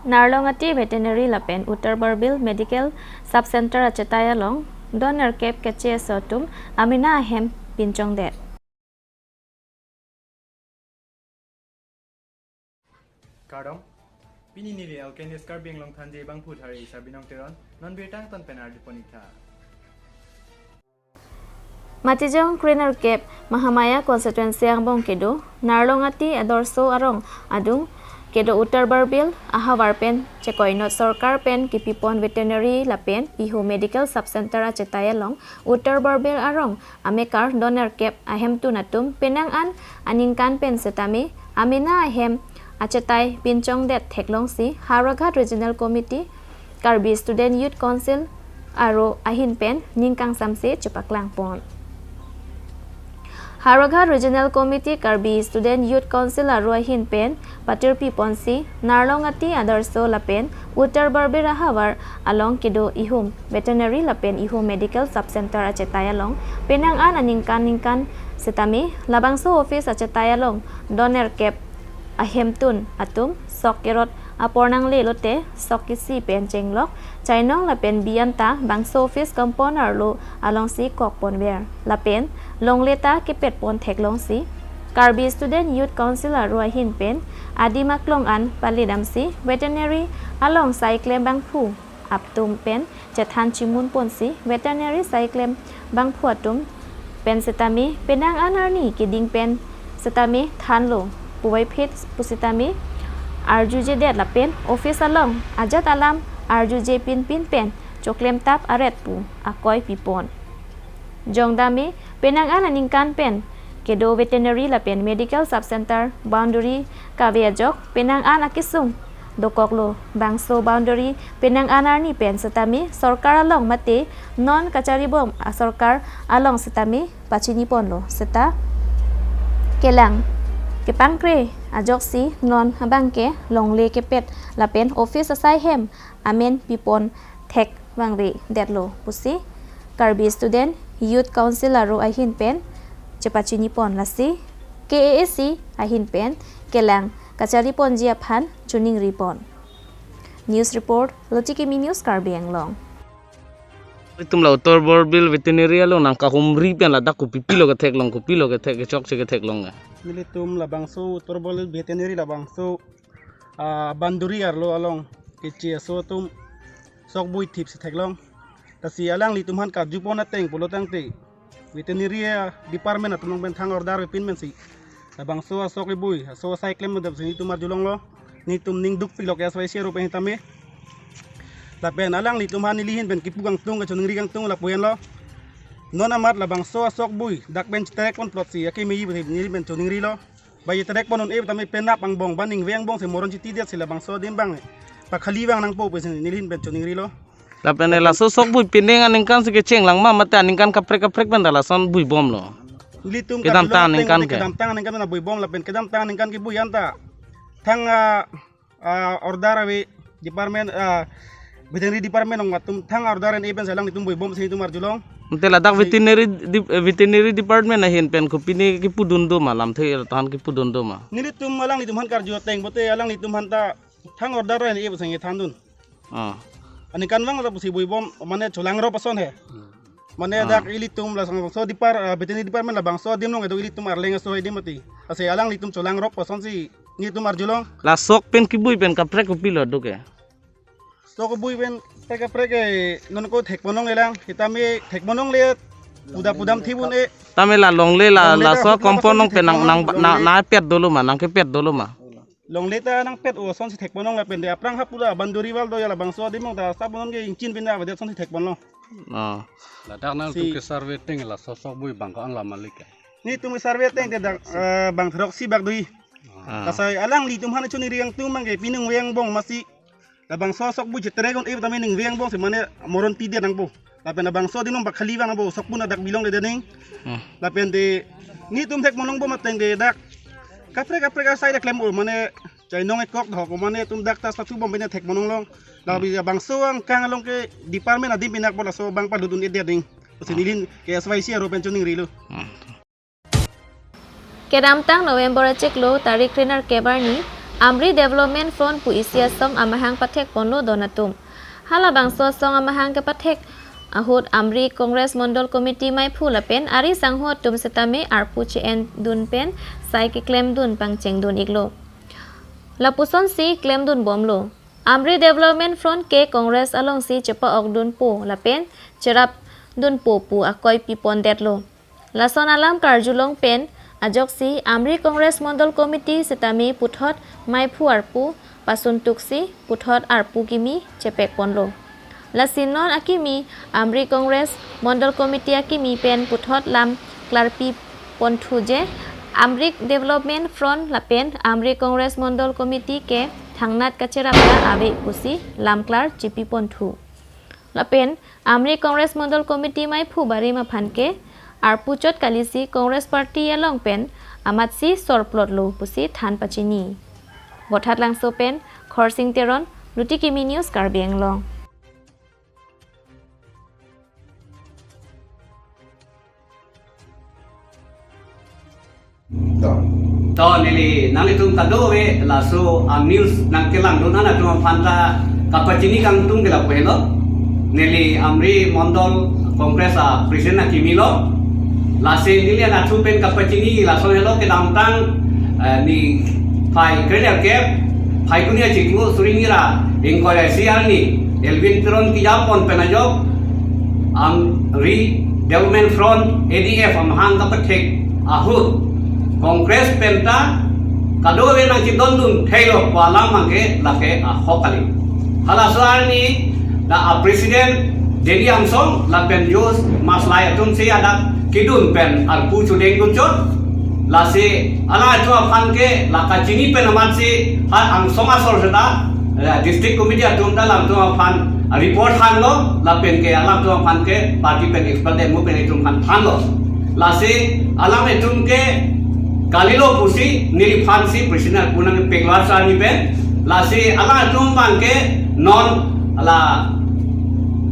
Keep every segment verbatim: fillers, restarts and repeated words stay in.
Narlongati Veterinary lapen Uttar Borbil Medical Sub Center achetai along don nerkep keche aso atum amena ahem pinchongdet. Kardom, pini neli L K News Karbi Anglong Thanji abangphu Hari Sabinong Teron, non birta angton pen arjupon ik tha. Matijong krenerkep Mahamaya constituency angbong kedo Narlongati Adorsho arong adung kedo Uttar Borbil ahavar pen chekoinot sorkar pen kipipon veterinary lapen Ihu Medical Sub Center achetai along Uttar Borbil arong amekar don nerkep ahemtun atum penang an aningkan pen setame amena ahem achetai pinchongdet theklongsi Howraghat Regional Committee, Karbi Student Youth Council aro ahin pen ning kangsamse chepaklangpon. Howraghat Regional Committee, Karbi Student Youth Council aro ahin pen patirpiponsi Narlongati Adorsho lapen Uttar Borbil ahavar along kedo Ihum Veterinary lapen Ihum Medical Sub Center achetai along penang an aningkan ningkan setame labangso office achetai along don nerkep ahemtun atum sok kerot apor nangle lote sok kisi pen chenglok chainong lapen bi anta bangso office compound arlo alongsi kokponver lapen longle ta kepetpon theklongsi Karbi Student Youth Council aro ahin pen adim aklong an palidamsi veterinary along saiklem bangphu atum pen chethan chimunponsi veterinary saiklem bangphu atum pen setame penang an arni keding pen setame thanlo puvoiphit pusitame arjujedet lapen office along ajat alam arjuje pinpin pen choklemtap aret pu akoi pipon. Jongdame penang an aningkan pen kedo veterinary lapen medical sub center boundary kave ajok penang an akesung dokoklo. Bangso boundary penang an arni pen setame sorkar along mate non kacharibom asorkar along setame pachiniponlo seta kelang kepangkre ajoksi non abangke longle kepet lapen office asai hem amen pipon thek vangvedetlo pusi Karbi Student Youth Council aro ahin pen chepachinipon, lasi K A A C ahin pen kelang kachariponji aphan choningripon. News report, Lotiki Mi News, Karbi Anglong. Itum la Uttar Borbil Veterinary along nangkahumri pen ladak kopipilo ketheklong, kopilo kethek kechokche ketheklong ke. Nelitum labangso Uttar Borbil Veterinary labangso ah, boundary arlo along keche aso atum sok bui thipsi theklong. Lasi alanglitum aphan karjupon ateng pulotangte veterinary department atum along pen thang order pepin pensi labangso asok ibui aso asai klem dam si nelitum arjulonglo. Nelitum ning dukpiklo ke S Y C aro pen tame. Lapen alanglitum aphan neli ahin pen kipu kangtung kachoningri kangtung lapu henlo. Non amat labangso asok bui dak pen cheterekpon plot si akemeji neli pen choningrilo. Ba cheterekpon un-e tame penap angbong ba ningve angbong si moron chitidet si labangso adim abang pakhali vang nangpo pusi neli ahin pen choningrilo. Lapen laso sok bui penang aningkan si kecheng lang ma mate aningkan kaprek kaprek pen ta lason bui bomlo. Nelitum kedamtang aningkan ke. Kedamtang aningkan na bui bom lapen kedamtang aningkan kibui anta thang ah, ah, order ave department ah, veterinary department along atum thang order en-e pensi alanglitum bui bomsi nelitum arjulong. Ante ladak veterinary di-, eh, veterinary department ahin pen kopine kipudun do ma, lamthe tahan kipudun do ma? Nelitum alanglitum aphan karju ateng pote alanglitum aphan ta thang order en-e pensi thandun. Ah. Aningkan vang ta pusi bui bom mane cholangrop ason he. Mane ah, dak ilitum labangso depar-, ah, veterinary department labangso adim along kedo ilitum Arleng aso adim mati. Lasi alanglitum cholangrop asonsi nelitum arjulong. La sok pen kibui pen kaprek kopilo do ke? Sok bui pen kaprek kaprek ke non ko thekponlongle lang. Sitame thekponlongle puda pudam thibun e. Tame la longle la, longle la ta sok hutlo compound along pen nang, nang, thekponlongle. Nang, nangpet dolo ma, nangkepet dolo ma? Longle ta nangpet-o asonsi thekponlong lapen de aphrang ha pura boundary wall do ya labangso adim along ta sab non ke ingchin pen avedet asonsi thekponlong. Ah. Ladak nangtum si ke-survey ateng laso sok bui bang ko-an la malik ke? Nelitum ke-survey ateng te dak, eh, bang throk si bak do-i. Ah. Lasi alanglitum aphan choningri kangtung abangke penang ve angbong masi labangso sok bui cheterek un-e tame ningve angbong si mane moron tidet nangpo. Lapen labangso adim along pakhali vang nangpo sok bui na dak bilong de dening. Hmm. Lapen de nelitum thekponlong bom ateng de dak kaprek kaprek asai dak klem-o mane chainong ekok dhok mane atum dak ta satu bom pen thekponlonglong. Labi labangso angkang along ke department adim pen dak bolaso bang palut un-edet ding. Pusi neli ahin ke S Y C aro pen choningrilo. Hmm. Kedamtang November achiklo tarik krenerkep arni Amri Development Front pu isi asong amahang pathek ponlo don atum. Halabangso asong amahang kepathek ahut Amri Congress Mondol Committee maiphu lapen ari sangho atum setame arpu che-en dun pen sai keklem dun pangcheng dun iklo. Lapuson si klem dun bomlo. Amri Development Front ke Congress alongsi chepa-ok dunpo lapen cherap dunpo pu akoi pipon detlo. Lason alam karjulong pen ajoksi Amri Congress Mondol Committee setame puthot maiphu arpu pasun tuksi puthot arpu kimi chepek ponlo. Lasi non akimi Amri Congress Mondol Committee akimi pen puthot lam klarpi ponthu je Amri Development Front lapen Amri Congress Mondol Committee ke thangnat kacherap ta ave pusi lam klar chipi ponthu. Lapen Amri Congress Mondol Committee maiphu barim aphan ke arpu chot kalisi Congress Party along pen amatsi sorplotlo pusi than pachini. Vothatlangso pen Khorsing Teron, Luti Kimi News, Karbi Anglong. To. To neli nanglitum kadokave laso a news nangkelang dun an atum aphan ta kapachini kangtung ke lapu helo. Neli Amri Mondol Congress a president akimi lo. Lasi neli anatthu pen kapachini lason helo, kedamtang, eh, niphai krenerkep Phaikuni achiklo suri nira ingkoi ra isi arni Elwin Teron kejapon pen ajok Amri Development Front, A D F, amahang kapathek ahut Congress pen ta kadokave nangchedondun theilo pu alam abangke lake ahok kali. Halaso arni la a president Deni Amsong lapen Josh Maslai atumsi adak kedun pen arpu chodeng dunchot. Lasi alanglitum aphan ke la kachini pen amatsi ha Amsong asor seta, eh, district committee atum ta alangtum aphan report thanlo, lapen ke alangtum aphan ke party pen expel demo pen itum aphan thanlo. Lasi alanglitum ke kalilo pusi neliphansi president arpu nangpeklo arsa ni pen. Lasi alangtum abangke non la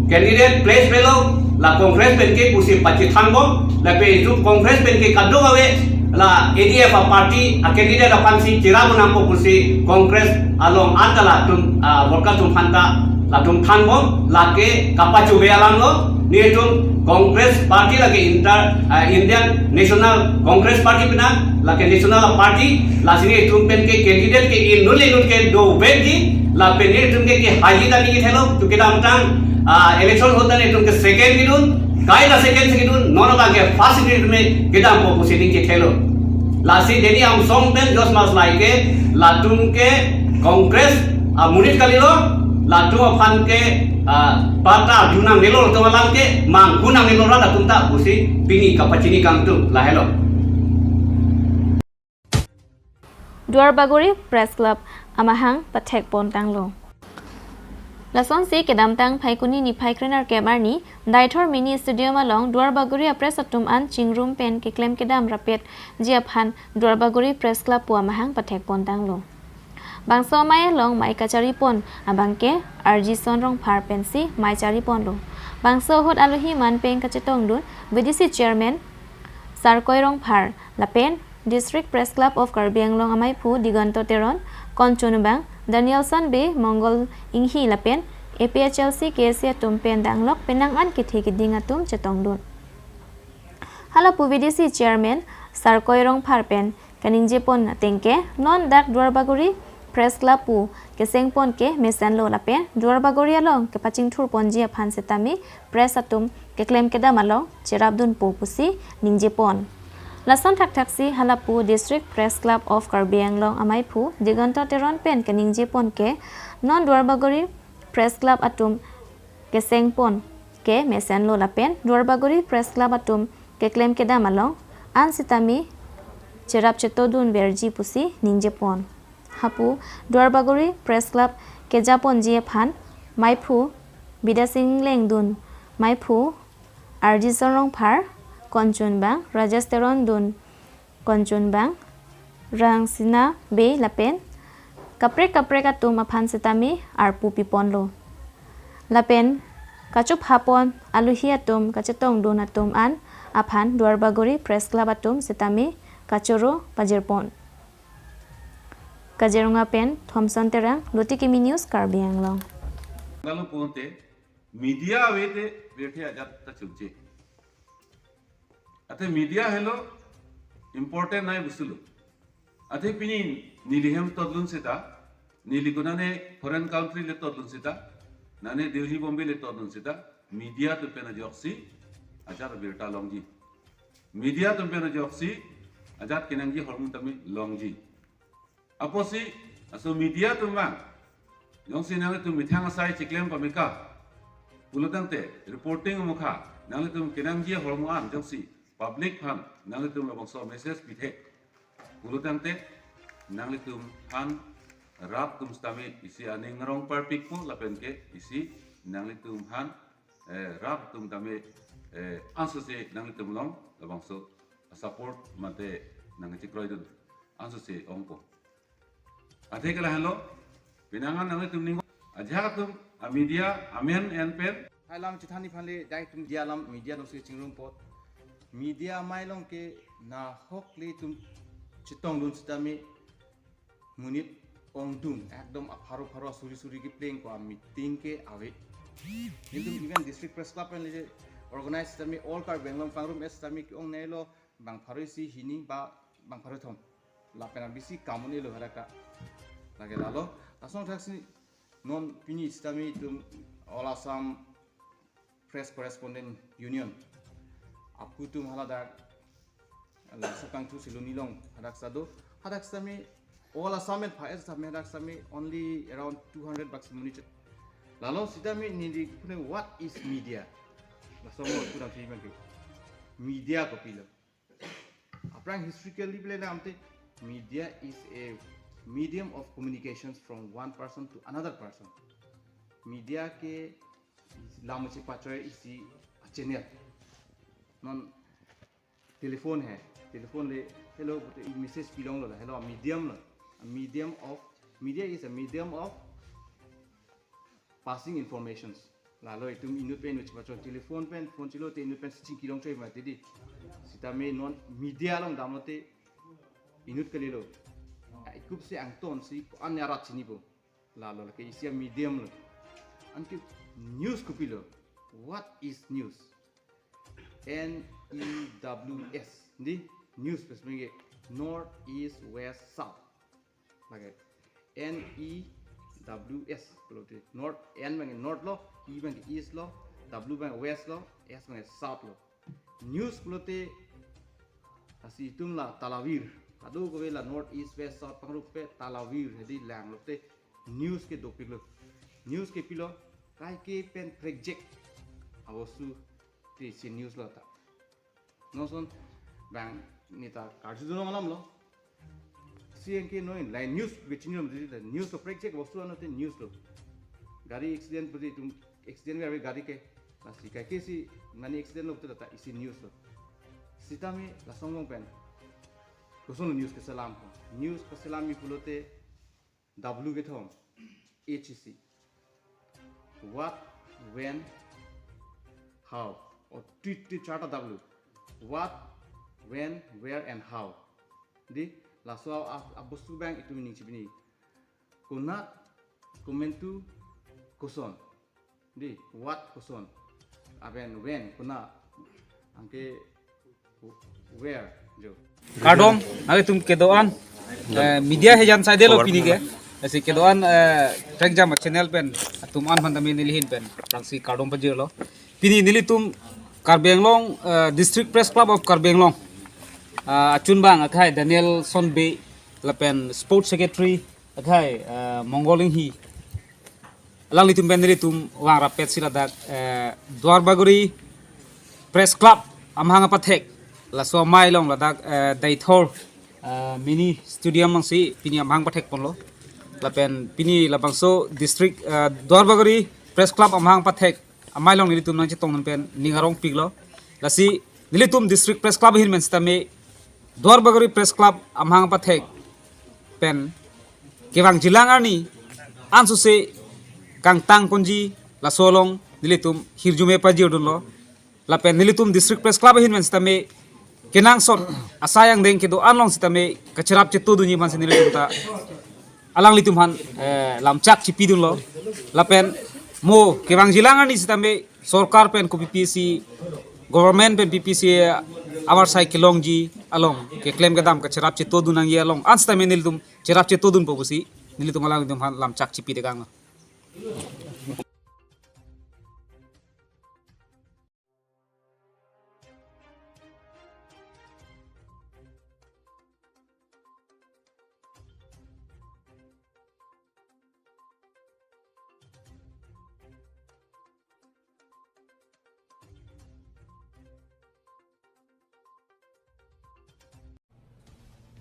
candidate place avelo, la Congress pen ke pusi pachethang bom, lapen itum Congress pen ke kadokave la A D F a party a candidate aphansi cherap nangpo pusi Congress along an ta latum, ah, worker atum aphan ta latum than bom, lake kapachobei alam lo. Netum Congress Party lake inter, ah, Indian National Congress Party pina, lake national party, lasi netum pen ke candidate ke inut le inut ke dovekji, lapen netum ke kehaiji ta neli thelo, tu kedamtang, ah, election ahut ta netum ke second kedun, kaita second si kedun, non abangke first netum kedampo pusi neli thelo. Lasi Deni Amsong pen Josh Maslai ke latum ke Congress amonit kalilo, latum aphan ke, ah, patta arju nangnelo, latum alam ke manghu nangnelo rat atum ta pusi pini kapachini kangtung lahelo. Duarbagori Press Club amahang pathek pontanglo. Lasonsi kedamtang Phaikuni niphai krenerkep arni Deithor Mini Stadium along Duarbagori a press atum an chingrum pen keklem kedam rapetji aphan Duarbagori Press Club pu amahang pathek pontanglo. Bangso amei along mei kachari pon abangke Arjison Rongphar pensi mei chari ponlo. Bangso ahut alohi manpeng kachetongdun V D C Chairman Sarkoi Rongphar lapen District Press Club of Karbi Anglong amaiphu Diganta Teron, Konchun abang Danielson Bey, Mongol Inghi lapen A P H L C K S A atum pen danglok penang an kethe keding atum chetongdun. Halapu V D C Chairman Sarkoi Rongphar pen kaningje pon ateng ke non dak Duarbagori Press Club pu keseng pon ke mesenlo lapen Duarbagori along kepachingthur ponji aphan setame press atum keklem kedam along cherap dunpo pusi ningje pon. Lason thakthaksi halapu District Press Club of Karbi Anglong amaiphu Diganta Teron pen kaningje pon ke non Duarbagori Press Club atum keseng pon ke mesenlo lapen Duarbagori Press Club atum keklem kedam along an setame cherap chetodun verji pusi ningje pon. Hapu Duarbagori Press Club keja ponji aphan maiphu Bidya Sing Ingleng dun, maiphu Arjison Rongphar, Konchun abang Rajesh Teron dun, Konchun abang Rangsina Bey lapen kaprek kaprek atum aphan setame arpu piponlo. Lapen kachupha pon alohi atum kachetongdun atum an aphan Duarbagori Press Club atum setame kachoro pajir pon. Kaziranga pen Thomson Terang, Lotiki News, Karbi Anglong. Lalu punte media awete birthe ajat ta chunche. Athe media helo important nai busulo. Athe pini neli hem todlun seta, neli konane foreign country le todlun seta, nane Delhi Bombay le todlun seta, media atum pen ajoksi ajat abirta longji. Media atum pen ajoksi ajat kenangji ahormu tame longji. Apotsi laso media atum abang, jongsi nanglitum methang asai chiklem pameka pulo tangte, reporting mukha, nanglitum kenangji ahormu an jongsi public aphan nanglitum labangso message pithek pulo tangte, nanglitum aphan rat atum sitame isi aning arong parpikpo lapen ke isi nanglitum aphan, eh, rat atum tame, eh, ansose nanglitum along labangso support mate nangchekroidun ansose ongpo. Athe ke lahenlo, penang an nanglitum ning ajak atum a media amen en pen. Hai alam chethan aphan le dai atum media alam, media atum si chingrum apot. Media amei along ke nahok le itum chetongdun sitame monit ongdung ekdom apharo pharo asuri suri kepleng ko a meeting ke ave. Itum even District Press Club pen le organize sitame All Karbi Anglong pangrum es sitame ke-ongnelo bang pharo isi hini ba bang pharo thom. Lapen abisi kam un-elo hadak ka. Lake lalo. Lason thaksi non pini sitame itum All Assam Press Correspondent Union apu atum haladak laso kangthu Siloni along hadak sado. Hadak sitame All Assam pen pha-et sitame hadak sitame only around two hundred bucks monit. Lalo sitame neli pune what is media? Laso mo kurang sih bangke. Media kopilo? Aphrang historically pele namte, media is a medium of communications from one person to another person. Media ke lam chepachoi isi a channel. Non telephone hai, telephone le hello pute message pilonglo la, hello medium lo. A medium of, media is a medium of passing informations. Lalo itum inut pen inut chepachoi, telephone pen phone chelo te inut pen siching kilong choi mati di. Sitame non media along damlote inut kalilo. A, ikup si angton si ko-an arat chinipo. Lalo lake isi a medium lo. Anke news kopilo? What is news? N E W S. Di news pen menge North, East, West, South. Lake N E W S pulote North, N abang North lo, E abang East lo, W abang West lo, S abang South lo. News pulote lasi itum la talavir. Kadokave la North, East, West, South pangrum pen talavir hedi langlote news ke dopiklo. News ke pilo? Kaike pen prekjak abostu te isi news lo ta. Noson bang neta karjudun alam lo. Si anke noi line news bichinjom di, news lo prekjak bostu ano te news lo. Gari accident pute itum accident ave gari ke. Lasi kaike si mane accident lo pute ta isi news lo. Sitame lason angbong pen koson news keselam ko. News keselam mi pulote W kethom, H isi. What, when, how. O titi charta W. What, when, where and how. Di laso a, a, abostu abang itum ning chibini. Konat, komantu, koson. Di what, koson. Lapen when, konat. Anke where, jo. Kardom, nanglitum kedo-an, eh, media hejan saide lo pini ke. Lasi kedo-an, eh, Trek Jam channel pen atum an aphan tame neli ahin pen aphrangsi kardom pajirlo. Pini nelitum Karbi Anglong, eh, District Press Club of Karbi Anglong, eh, achun abang akhai Danielson Bey lapen Sports Secretary akhai, eh, Mongol Inghi. Alanglitum pen nelitum vang rapet si ladak, eh, Duarbagori Press Club amahang apathek, laso amei along ladak, eh, Deithor, eh, mini stadium alongsi pini amahang pathek ponlo. Lapen pini labangso district, eh, Duarbagori Press Club amahang pathek amei along nelitum nangchetongdun pen ning arongpiklo. Lasi nelitum District Press Club ahin pen sitame Duarbagori Press Club amahang pathek pen kevangjilang arni ansose kangtang ponji laso along nelitum hirjume pajirdunlo. Lapen nelitum District Press Club ahin pen sitame kenangsot asai angdeng kedo-an along sitame kacherap chetudunji aphansi nelitum ta alanglitum aphan, eh, lamchak chipidunlo. Lapen mo kevangjilang arni sitame sorkar pen ko P P C, government pen P P C avarsai kelongji along keklem kedam kacherap chetodun nangji along an sitame nelitum cherap chetodunpo pusi nelitum alanglitum aphan lamchak chipi dekanglo.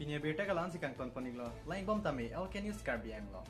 Pini abirta ke la-ansi kangton pon-iklo. Langbom tame L K News Karbi Anglong.